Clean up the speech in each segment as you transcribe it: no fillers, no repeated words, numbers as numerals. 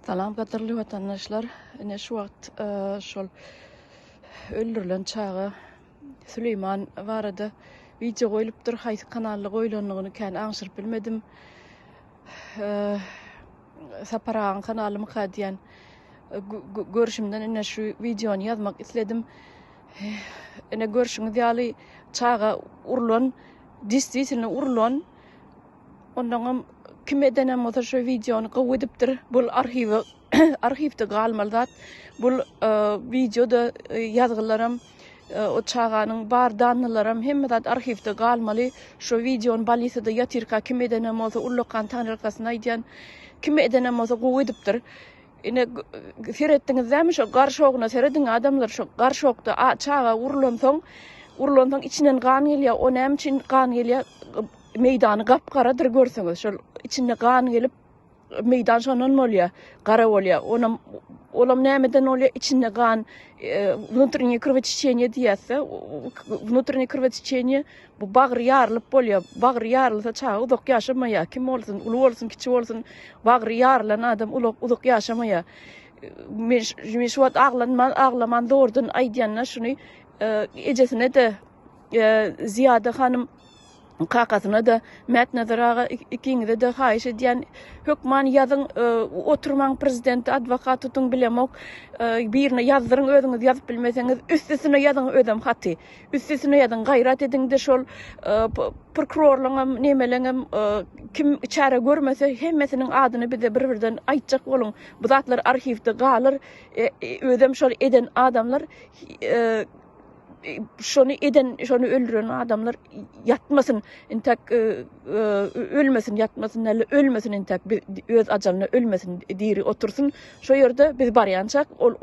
Salam gadyrly watandaşlar. Ine şu wagt e, şol öldürilen çaga Süleýman barada wideo goýlupdyr. Haýsy kanalda goýlandygyny kän aňşyryp bilmedim. E, Sapar agaň kanalymyka diýen e, görüşimden ine şu wideony ýazmak isledim. Ine görşüňiz ýaly çaga urlan, destisini urlan. Ondaňam kim edenem bolsa şu wideony gowy edipdir. Bul arhiwe arhiwde galmaly zat. Bul e, wideoda e, ýazgylaram e, o çaganyň bar dannylaram hemme zat arhiwde galmaly. Şu wideony balisada ýatyrka kim edenem bolsa ullakan taňyrkasyny aýdýan. Kim edenem bolsa gowy edipdir. Ine seretdiňiz dämi şo garşogyna serediň adamlar şo garşokda çaga urlansoň urlansoň içinden gan gelýär. O näme üçin gan gelýär? Meýdany gap-garadyr görseňiz şol içinde gan gelip meýdan şondan bolýar, gara bolýar. Onam olam nämeden bolýar? Içinde gan e, wnutreniýe krowotečeniýe diýýäs-de. Wnutreniýe krowotečeniýe bu bagry ýarylyp bolýar. Bagry ýarylsa çaga uzak ýaşamaýar. Kim bolsun, uly bolsun, kiçi bolsun, bagry ýarylan adam ulak uzak ýaşamaýar. Men men şu wagt aglanman, aglaman zordan aýdýan-da şuny e, ejesine-de e, Ziýada hanym Kakasyna-da, Mätnazar aga ikiňize-de haýyş edýän, hökman ýazyň, e, oturmaň prezidente adwokat tutuň bilemok, e, birine ýazdyryň özüňiz ýazyp bilmeseňiz, üstesine ýazyň özem haty. Üstesine ýazyň, gaýrat ediň-de şol e, prokurorlaňam, nemeleňem kim çäre görmese hemmesiniň adyny bize bir-birden aýtjak boluň. Bu zatlar arhiwde galar. Özem şol eden adamlar şony eden, şony öldüren adamlar ýatmasyn, intäk e, e, ölmesin, ýatmasyn däl, ölmesin intäk öz ajalyna ölmesin, diri otursyn. Şo ýerde biz barýançak ol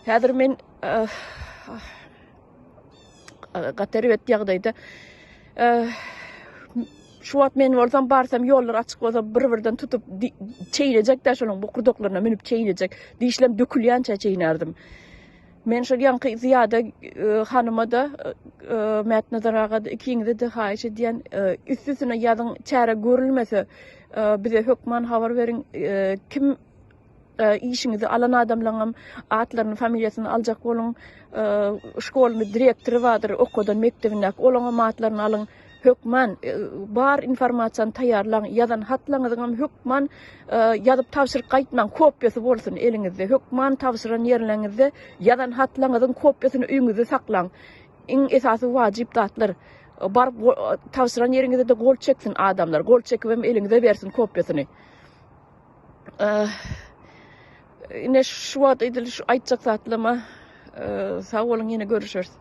häzir men e, gaty erbet ýagdaýda şu wagt men bolsam barsam ýollar açyk bolsa bir-birden tutup çeýnejek-dä şonuň bokurdaklaryna münüp çeýnejek. Dişlem dökülýänçä çeýnärdim. Men şol ýaňky Zyýada hanyma-da, Mätnazar aga-da ikiňize-de haýyş edýän, üstesine ýazyň, çäre görülmese, bize hökman habar beriň. Kim işiňizi alan adamlaryňam atlaryny, familiýasyny aljak boluň. Şkolny direktory bardyr, okadan mekdebindäki, olaňam atlaryny alyň. Hökman bar informasiýany taýýarlaň, ýazan hatlaryňyzyňam hökman ýazyp tabşyryp gaýtmaň, kopiýasy bolsun eliňizde. Hökman tabşyran ýerleriňizde ýazan hatlaryňyzyň kopiýasyny öýüňizde saklaň. Iň esasy wajyp zatlar. Baryp tabşyran ýeriňizde-de gol çeksin adamlar. Gol çekibem eliňize bersin kopiýasyny. Ine şu wagt edil şu aýtjak zatlaryma sag boluň ýene görüşeris.